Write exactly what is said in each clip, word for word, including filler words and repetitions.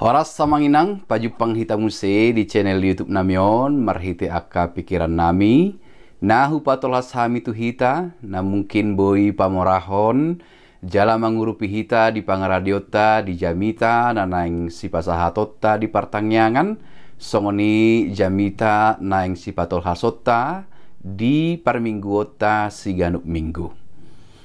Horas amang inang, pajumpang hita muse di channel YouTube nami on, marhite angka pikiran nami na hupatolhas hami tu hita, na mungkin boi pamorahon jala mangurupi hita di pangaradeonta di jamita na naeng sipasahatonta di partangiangan, songon i jamita naeng sipatolhasonta di parmingguonta siganup minggu.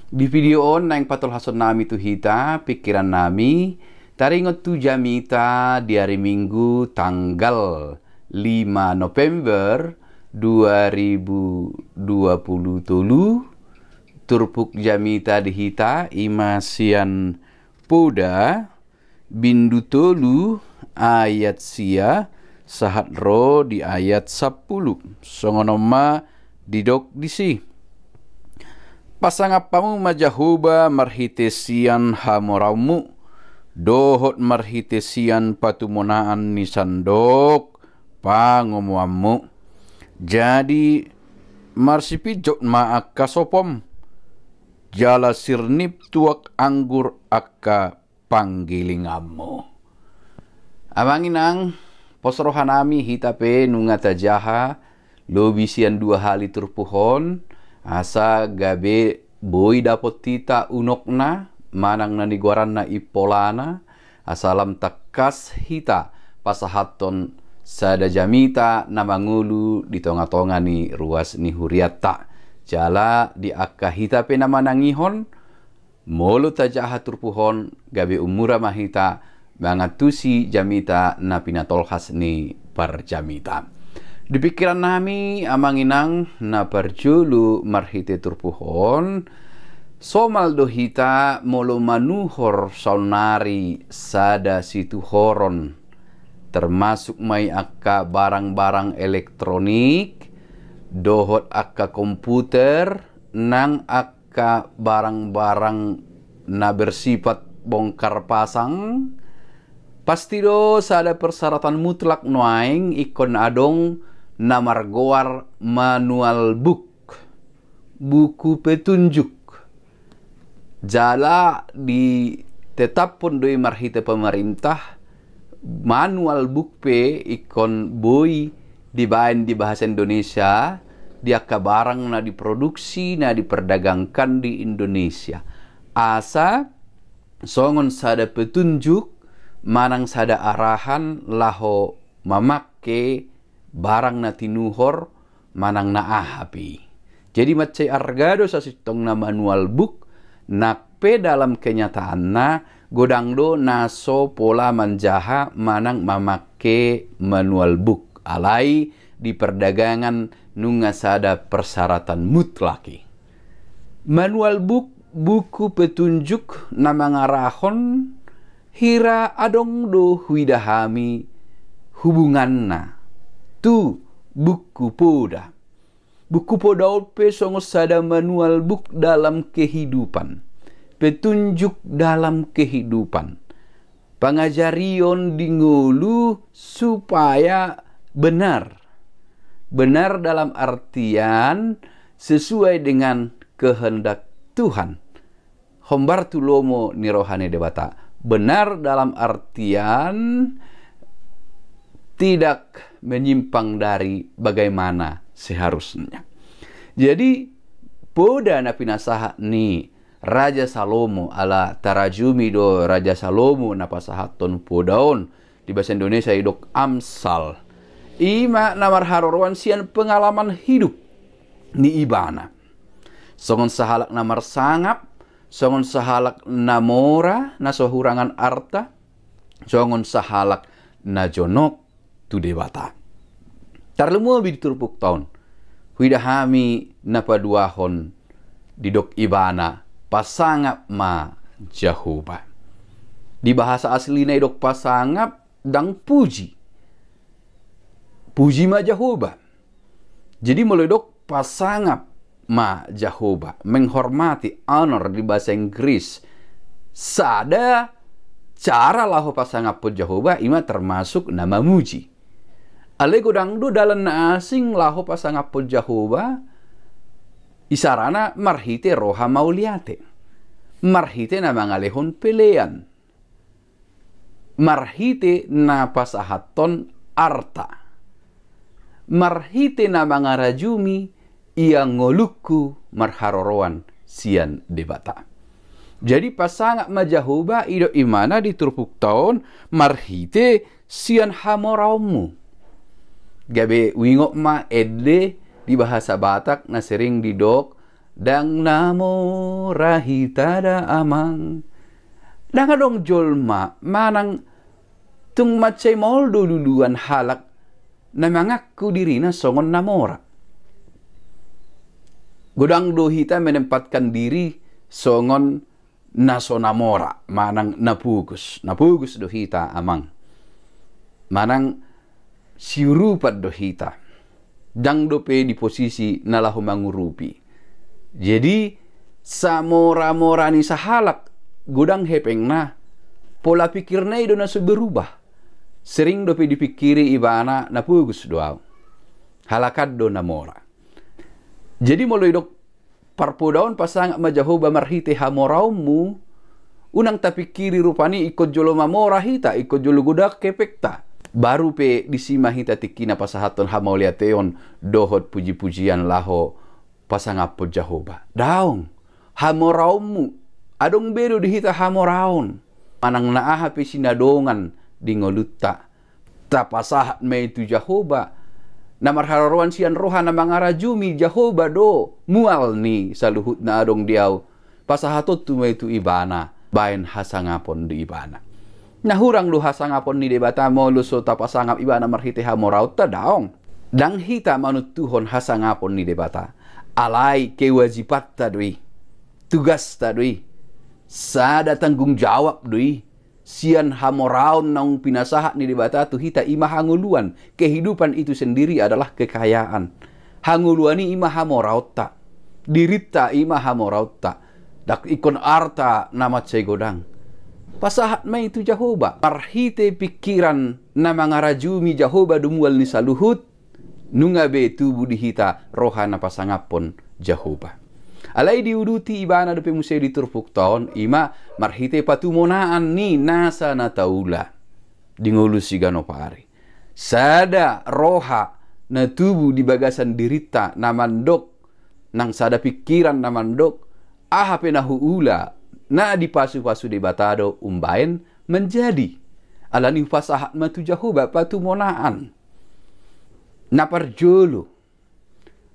Di video on naeng patolhason nami tu hita pikiran nami, taringot tu jamita di ari Minggu tanggal lima November dua ribu dua puluh tolu. Turpuk jamita di hita ima sian Poda bindu tolu ayat sia sahat ro di ayat sampulu. Songon on ma didok disi: Pasangap hamu ma Jahowa marhite sian hamoraonmu, dohot marhite sian patumonaan ni sandok pangomoanmu. Jadi marsipinjot ma angka sopom, jala sirnip tuak anggur angka panggilinganmu. Amang inang, pos roha nami hita pe nunga tajaha lobi sian dua hali turpuk on, asa gabe boi dapot hita unokna manang na nigoaranna impolana, asa lam tangkas hita pasahathon sada jamita na mangolu di tonga-tonga ni ruas ni hurianta. Jala di angka hita pe na manangihon, molo tajaha turpuk on, gabe umura ma hita mangantusi jamita na pinatolhas ni parjamita. Di pikiran nami amang inang, na parjolo marhite turpuk on, somal do hita molo manuhor saonnari sada situhoron, termasuk ma i angka barang-barang elektronik dohot angka komputer nang angka barang-barang na bersifat bongkar pasang, pasti do sada persyaratan mutlak nuaeng ingkon adong na margoar manual book, buku petunjuk. Jala ditetaphon do i marhite pemerintah, manual book pe ingkon boi dibaen di bahasa Indonesia di angka barang na diproduksi, na diperdagangkan di Indonesia. Asa songon sada petunjuk manang sada arahan laho mamangke barang na tinuhor manang na aha pe i. Jadi mansai arga do sasintongna manual book, nang pe dalam kenyataanna godang do na so pola manjaha manang mamangke manual book. Alai di perdagangan nunga sada persyaratan mutlak i. Manual book, buku petunjuk na mangarahon hira adong do huida hami hubunganna tu buku Poda. Buku Poda on pe songon sada manual book dalam kehidupan, petunjuk dalam kehidupan, pangajarion di ngolu supaya benar. Benar dalam artian sesuai dengan kehendak Tuhan. Hombar tu lomo ni roha ni Debata. Benar dalam artian tidak menyimpang dari bagaimana seharusnya. Jadi, Poda na pinasahat ni Raja Salomo, ala tarajumi do Raja Salomo na pasahathon Poda on, di bahasa Indonesia didok Amsal. Ima na marharoroan sian pengalaman hidup ni ibana. Songon sahalak na marsangap, songon sahalak na mora, na so hurangan arta, songon sahalak na jonok tu Debata. Tarlumobi di turpukta on, huida hami na paduahon didok ibana, pasangap ma Jahowa. Di bahasa aslina didok pasangap, ndang puji. Puji ma Jahowa. Jadi molo didok pasangap ma Jahowa, menghormati, honor di bahasa Inggris, sada cara laho pasangaphon Jahowa ima termasuk na mamuji. Alai godang do dalan na asing laho pasangaphon Jahowa, isarana marhite roha mauliate, marhite na mangalehon pelean. marhite na pasahathon arta, marhite na mangarajumi ia ngolungku marharoroan sian Debata. Jadi pasangap ma Jahowa, didok ibana di turpukta on, marhite sian hamoraonmu. Gabe huingot ma ende di bahasa Batak na sering didok, ndang na mora hita da amang. Ndang adong jolma manang tung mansai maol do luluan halak na mangaku dirina songon na mora. Godang do hita menempatkan diri songon na so na mora manang na pogos. Na pogos do hita amang, manang siurupan do hita. Ndang dope di posisi na laho mangurupi. Jadi samora-mora ni sahalak, godang hepengna, pola pikirna i do na so berubah. Sering dope dipikiri ibana, na pogos do au, halak an do na mora. Jadi molo didok parpoda on, pasangap ma Jahowa marhite hamoraonmu, unang tapikiri rupani ingkon jolo mamora hita, ingkon jolo godang hepengta, baru pe disi ma hita tingkina pasahathon hamauliateon dohot puji-pujian laho pasangaphon Jahowa. Daong. Hamoraonmu, adong be do di hita hamoraon manang na aha pe sinadongan di ngolunta. Tapasahat ma i tu Jahowa, na marharoroan sian roha na mangarajumi. Jahowa do mual ni saluhut na adong di au. Pasahatonku ma i tu ibana, baen hasangapon di ibana. Na hurang do hasangapon ni Debata molo so tapasangap ibana marhite hamoraonta? Daong. Ndang hita manuntuhon hasangapon ni Debata, alai kewajibanta do i, tugasta do i, sada tanggung jawab do i. Sian hamoraon naung pinasahat ni Debata tu hita, i ma hangoluan. Kehidupan itu sendiri adalah kekayaan. Hangoluan i, i ma hamoraonta. Dirinta i ma hamoraonta. Ndang ingkon arta na mansai godang. Pasahat ma i tu Jahowa. Marhite pikiran na mangarajumi Jahowa do mual ni saluhut, nunga be tubu di hita roha na pasangaphon Jahowa. Alai diuduti ibana dope muse di turpukta on, i ma marhite patumonaan ni nasa na taula di ngolu siganup ari. Sada roha na tubu di bagasan dirinta na mandok, nang sada pikiran na mandok, aha pe na huula, na dipasupasu Debata do umbaen manjadi. Alani hupasahat ma tu Jahowa patumonaan. Na parjolo,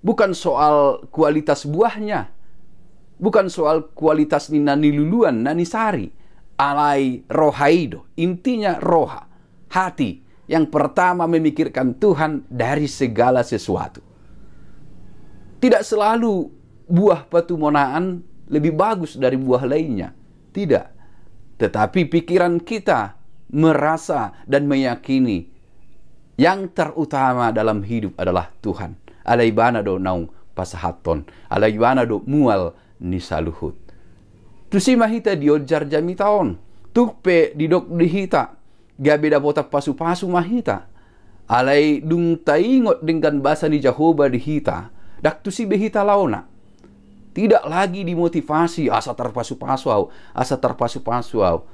bukan soal kualitas buahnya, bukan soal kualitas ni na niluluan, na nisari, alai roha i do. Intinya roha, hati yang pertama memikirkan Tuhan dari segala sesuatu. Tidak selalu buah patumonaan lebih bagus dari buah lainnya. Tidak. Tetapi pikiran kita merasa dan meyakini yang terutama dalam hidup adalah Tuhan. Alai ibana do naung pasahathon, alai ibana do mual ni saluhut. Tusi ma hita dionjar jamita on. Tung pe didok di hita, gabe dapotan pasupasu ma hita. Alai dung taingot denggan basa ni Jahowa di hita, ndang tusi be hita laona. Tidak lagi dimotivasi, asa tarpasupasu au, asa tarpasupasu au.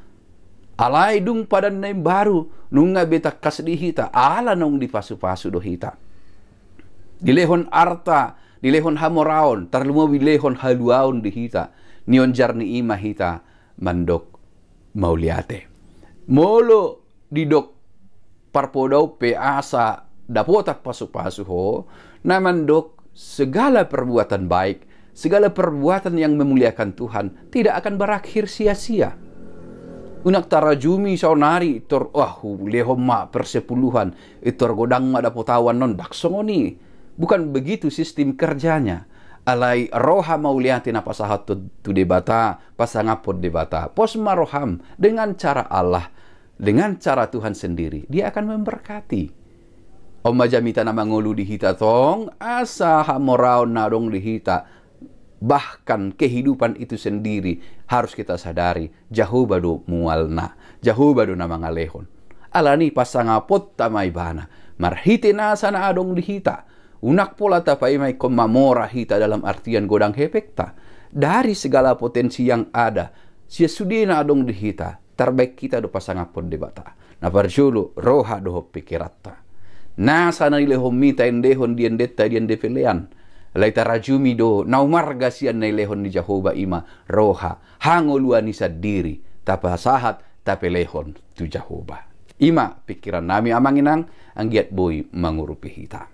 Alai dung padan na imbaru, nunga be tangkas di hita, ala naung dipasupasu do hita. Dilehon arta, dilehon hamoraon, tarlumobi dilehon haluaon di hita. Nionjar ni i ma hita mandok mauliate. Molo didok parpoda on pe asa dapotan pasupasu ho, na mandok segala perbuatan baik, segala perbuatan yang memuliakan Tuhan tidak akan berakhir sia-sia. Unang tarajumi saonari tor, wah, hulehon ma persepuluhan, i tor godang ma dapot au annon, ndang songon i. Bukan begitu sistem kerjanya. Alai roha mauliate na pasahathon tu Debata, pasangaphon Debata. Pos ma roham dengan cara Allah, dengan cara Tuhan sendiri. Dia akan memberkati. On ma jamita na mangolu di hita tong, asa hamoraon na adong di hita. Bahkan kehidupan itu sendiri harus kita sadari, Jahowa do mualna, Jahowa do na mangalehon. Alani pasangaphonta ma ibana, marhite nasa na adong di hita. Unang pola tapaima ingkon mamora hita dalam artian godang hepengta. Dari segala potensi yang ada, Sian sudena adong di hita, tarbaen hita do pasangaphon Debata. Na parjolo, roha dohot pikiranta. Nasa na nilehon hita endehon di endenta di ende pelean. Alai tarajumi do, na umarga sian na nilehon ni Jahowa i ma roha, hangoluan i sandiri, tapasahat, tapelehon tu Jahowa. I ma pikiran nami amang inang, anggiat boi mangurupi hita.